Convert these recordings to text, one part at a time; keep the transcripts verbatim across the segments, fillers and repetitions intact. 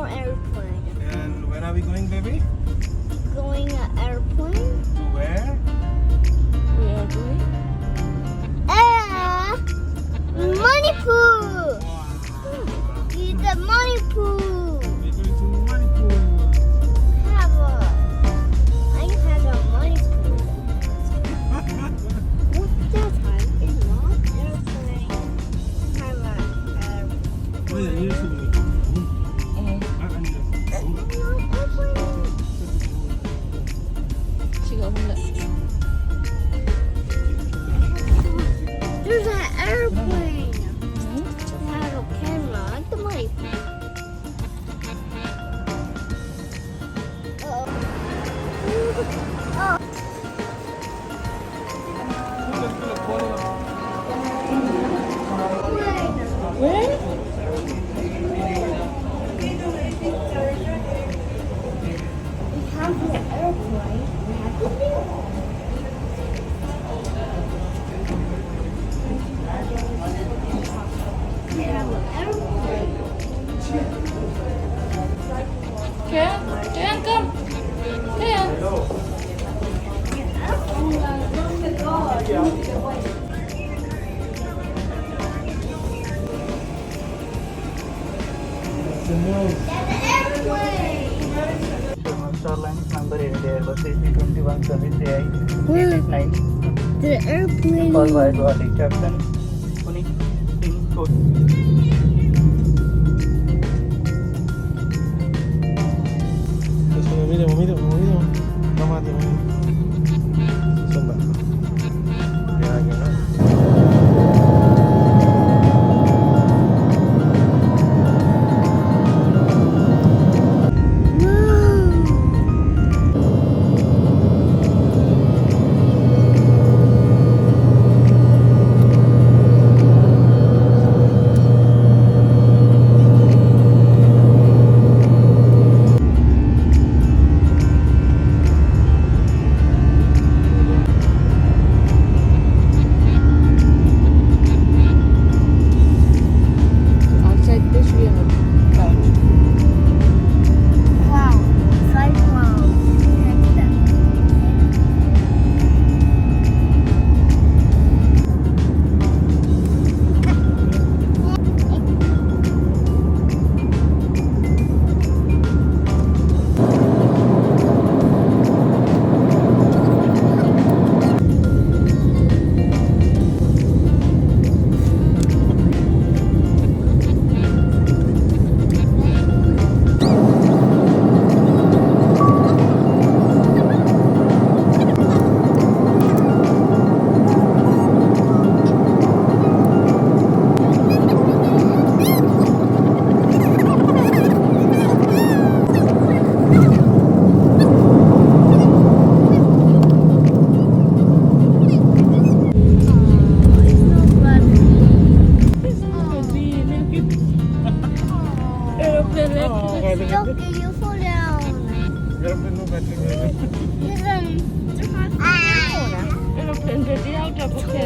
Airplane. And where are we going, baby? Going an airplane. To where? We are going. Uh, Manipur. Wow. It's a Manipur. We're going to Manipur. Have a, I have a Manipur. What the time is not airplane. Have a, um, Oh, yeah, you should. Eh. Ah, ano? Sigaw mo na. There's an airplane. Hmm? It has a camera. It's a mic. Uh-oh. Oh. Where? We have the airplane. We have the thing. We have the airplane. Kaya, kaya, come. Kaya. Star Alliance number eight, Airbus A three twenty-one service A I eight eight nine. The airplane. Call via Guwahati, Captain Puneet Singh Kod. Tapos, mami, mami, mami, mami. Mama, di mo. Saan ba? Kaya, gano'n. Look, you fall down. Aeroplane no battery. Listen. Ah. Aeroplane ready out of the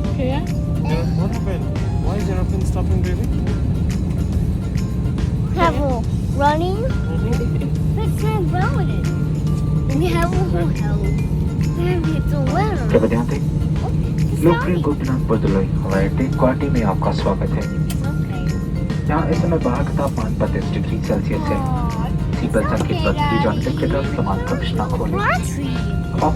Okay. What happened? Why is aeroplane stopping, baby? Careful. Running? Mm-hmm. What's wrong with it? We have a hotel. We have to wear. क्या बजाते? लोकप्रिय गोपीनाथ बरदलोई हवाई अड्डे गुवाहाटी में आपका स्वागत है। यहाँ इस समय बाहर का तापमान बत्तीस डिग्री सेल्सियस है। सीट बेल्ट संकेत बत्तीस जानते के तहत सामान कक्ष ना खोलें। अब आप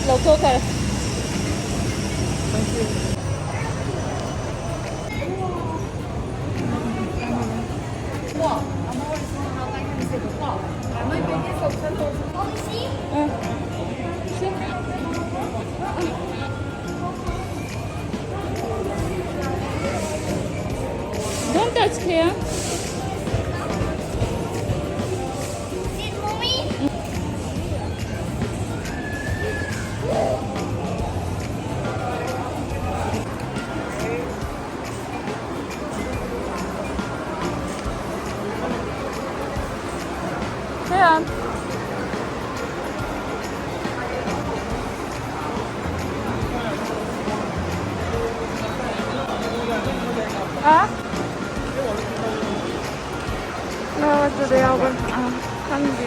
ꯂꯧꯊꯣꯛꯈꯔꯦ꯫ Don't touch, Clea. ꯍꯥ? ꯂꯧꯔꯛꯄꯗ ꯌꯥꯎꯕ꯭ꯔꯥ? ꯑꯥ, ꯈꯪꯗꯦ꯫